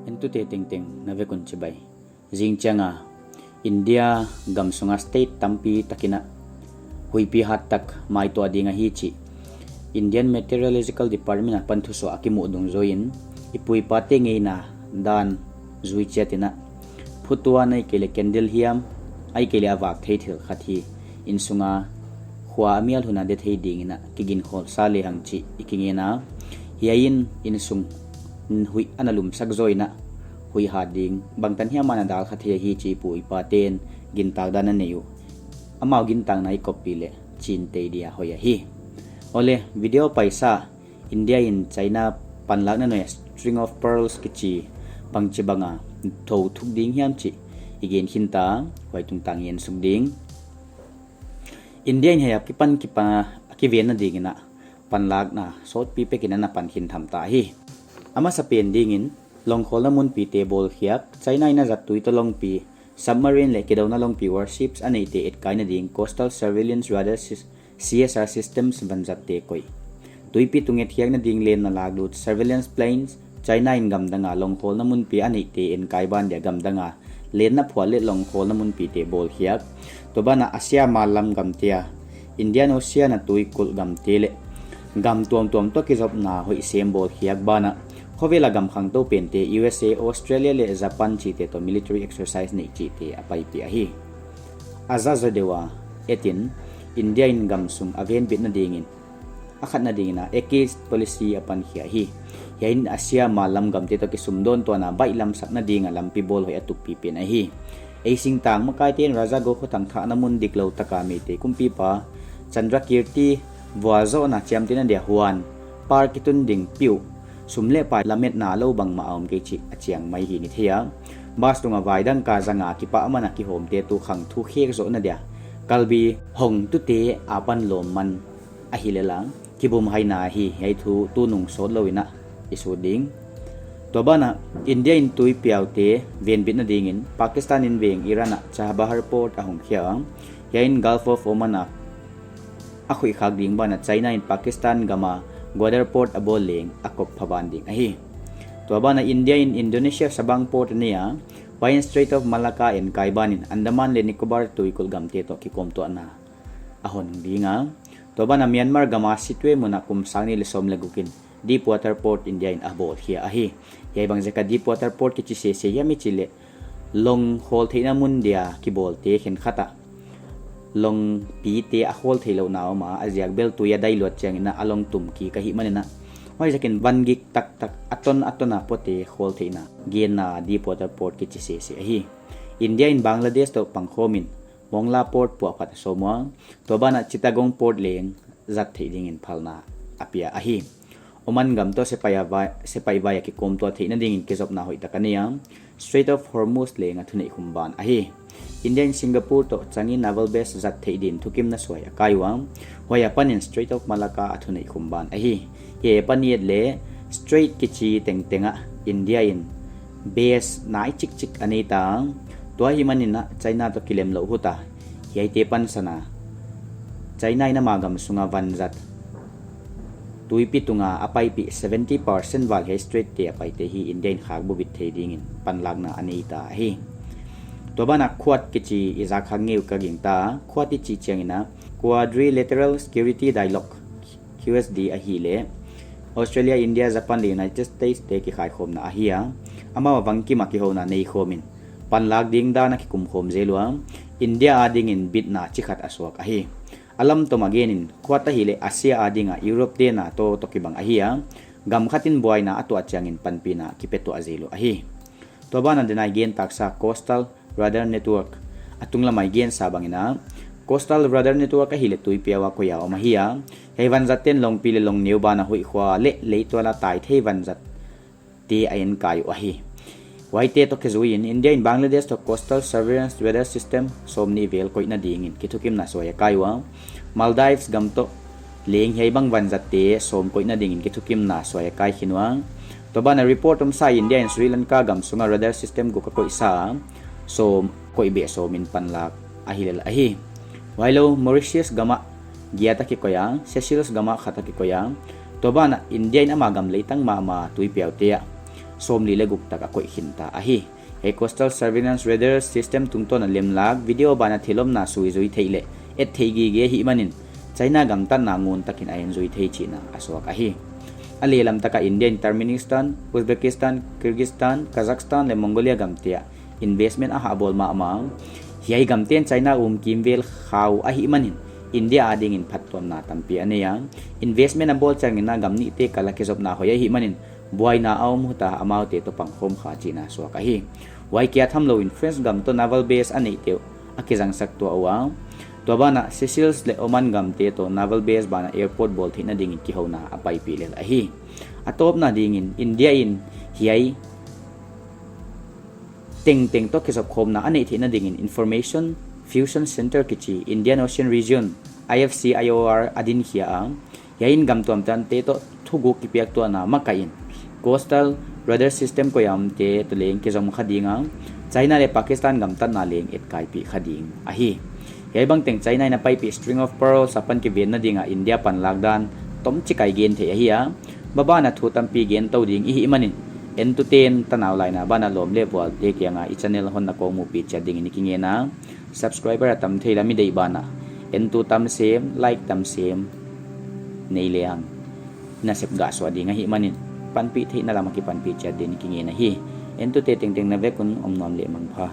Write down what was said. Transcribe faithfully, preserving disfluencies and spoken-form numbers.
Entute tengteng na vek un chibai. Zingchiang a India gam sunga state tampi takin a huihpi hat tak maituah ding ahi chih Indian Meteorological Department apan thusuah a kimuh dungzui in, i pu i pate ngeina dan zui chiat in a, phutuan ahihkeileh candle hiam, ahihkeileh a vak thei thil khat hi innsung a khua a mial hun a de thei ding in a kiginkholhsa lehang chih i kingen a. Hiai in innsung huih ana lumsak zaw in a, huih hat ding bangtan hiam a na dalkha thei ahi chih i pu i pate'n gintak dan a nei uh. Amau gintakna i koppih leh chintei dia hoih ahi. Awle, video paisa, India in China panlakna nuai a String of Pearls kichi bangchibang a thou thuk ding hiam chih i gen khinta, huai tungtang i ensuk ding. India in hiai akipan kipan a kivenna ding in a panlakna sawtpi pek in ana pan khin tham ta hi. A masapen ding in, longkhawlna munpite bawlkhiak, China in a zat tui toh longpi, submarine leh kidouna longpi warships a neihte etkaina ding Coastal Surveillance Radar sys-, C S R systems vanzatte koih. Tuipi tung etkhiakna ding lenna laklut surveillance planes, China in gamdang a longkhawlna munpi a neihte enkai ban dia gamdang a lenna phual leh longkhawlna munpite bawlkhiak. Tua ban ah Asia mallam gamte a Indian Ocean a tuikulh gamte leh gam tuamtuam toh kizopna hoih sem bawlkhiak ban ah khovel a gam khangtou pente U S A, Australia leh Japan chihte toh military exercise neih chihte a paipih ahi. A za zaw deuh a et in, India in gam sung a venbitna ding in a khatna ding in a Act East policy a pankhia hi. Hiai in Asia mallam gamte toh kisumdawn tuahna baihlamsakna ding a lampi bawl hoih a tukpi pen ahi. Ei singtang makaite'n Raja Gokho thangthahna mun diklou tak a Meitei kumpipa Chandrakirti vualzohna chiamtehna dia huan par kitun ding piu, sum leh pai lametna lou bangmah a om kei chih a chiang mai hi ni thei a. Bus tung a vai dangka zang a kipahman a kihawmte tu khang thu khek zohna dia kalbi hongtute apan lawmman ahi lel a, kibumhaina ahi. Hiai thu tunung sawtlou in a i sut ding. Tua ban ah India in tuipiaute venbitna ding in Pakistan in veng Iran ah Chabahar port a hongkhia a, hiai in Gulf of Oman a a khuihkhak ding ban ah China in Pakistan gam a Gwadar port a bawl leng a kop pha ban ding ahi. Tua ban ah India in Indonesia Sabang port a nei a, huai in Strait of Malacca enkai ban in Andaman leh Nicobar tuikulh gamte toh kikawmtuahna a hon ding a. Tua ban ah Myanmar gam a Sittwe mun ah kum sang nih leh sawm leh guk in Deepwater port India in a bawlkhia ahi. Hiai bangziak a Deepwater port kichi sese hiam i chih leh, longkhawl theihna mun dia kibawlte khenkhat ah longpite a khawl theihlouhna om a, a ziak bel tui a dai luat chiang in a long tum kik ahihman in a, huaiziak in van gik taktak a ton a ton a pote khawl theihna genna Deepwater port kichi sese ahi. India in Bangladesh toh pangkhawm in Mongla port puahphat a sawm ua, tua ban ah Chittagong port leng zat theih ding in phalna a pia ahi. Oman gam toh sepaih a vai, sepaih vai a kikawmtuah theihna ding in kizopna hoihtak a nei a, Strait of Hormuz leng a thuneihkhum ban ahi. India in Singapore toh Changi naval base zat theih din thukimna suai a kai ua, huai apan in Strait of Malacca a thuneihkhum ban ahi. Hiai apan i et leh Strait kichi tengteng ah India in base nai chikchik a nei ta, tua ahihman in a China toh kilemlouh hut a, hiaite pansan a China in ama gam sung a vanzat tuipi tung a a paipih seventy percent val hiai Strait te a paite hi India in khak bubit thei ding in panlakna a nei ta ahi. Tua ban ah Quad kichi i zak khak ngei uh ka gingta, Quad i chih chiang in a Quadrilateral Security Dialogue, Q S D ahihleh Australia, India, Japan leh United States te kikhaikhawmna ahi a, amau a bangkim a kihouna neikhawm in panlak ding dan a kikumkhawm zel ua, India ading in bitna chikhat a suak ahi. A lamtom a gen in Quad ahihleh Asia ading a Europe te NATO toh kibang ahi a, gam khat in buaina a tuah chiang in panpihna kipetuah zel uh ahi. Tua ban ah denai gen taksa Coastal Radar Network, a tunglam a i gensa bang in a, Coastal Radar Network ahihleh tuipiau a koih a om ahi a, hiai vanzatte'n longpi leh longneu ban a huihkhua leh leitual a tai thei vanzatte a enkai uh ahi. Huaite toh kizui in India in Bangladesh toh Coastal Surveillance Radar System sawmnih vel koihna ding in kithukimna suai a kai ua, Maldives gam toh leng hiai bang vanzatte sawm koihna ding in kithukimna suai a kai khin ua. Tua ban ah report omsa India in Sri Lanka gam sung a radar system guk a koihsa a, sawm koih beh sawm in panlak ahi lel ahi. Huailou Mauritius gam ah giat a kikoih a, Seychelles gam ah khat a kikoih a. Tua ban ah India in ama gam leitang mahmah tuipiaute ah sawmli leh guk tak a koih khin ta ahi. Hiai coastal surveillance radar system tungtawn a lemlak video banah thil omna suizui theih leh et theih gige ahihmanin China gamtatna ngun takin a enzui thei chihna a suak ahi. A lehlam tak ah India in Turkmenistan, Uzbekistan, Kyrgyzstan, Kazakhstan leh Mongolia gamte ah investment a hahbawl mahmah. Hiai gamte'n China um kimvel kha uh ahihmanin India adingin phattuamna tampi a nei a. Investment a bawl chiangin a gam nihte kal a kizopna hoih ahihmanin buaina a om huta, amaute toh pangkhawm kha chihna suak ahi. Huai kia thamlou in French gam toh naval base a neihte uh a kizangsak tuah ua. Tua banah Seychelles leh Oman gamte toh naval base banah airport bawl theihna dingin kihouna a paipih lel ahi. A tawpna dingin India in hiai tengteng toh kizopkhawmna a neih theihna dingin Information Fusion Center kichi Indian Ocean Region, I F C I O R a dinkhia a. Hiai in gam tuamtuamte toh thuguk kipiaktuahna makaih in coastal radar system koih a omte toh leng kizom kha ding a, China leh Pakistan gamtatna leng etkaipih kha ding ahi. Hiai bangteng China in a paipih String of Pearls apan kivenna ding a India panlak dan tomchik a i gen theih ahi a. Maban a thu tampi gen tou ding i hihmanin, entute'n tanau laina banah lawm leh vualte kianga i channel honna kong muhpih chiat dingin i kingen a. Subscriber a tam thei lam i deih banah, entu tam sem, like tam sem nei leng nasep gah suah ding ahihmanin, panpih theihna lam a kipanpih chiat dingin i kingen ahi. Entute tengteng na vek un om nuam leh mangpha.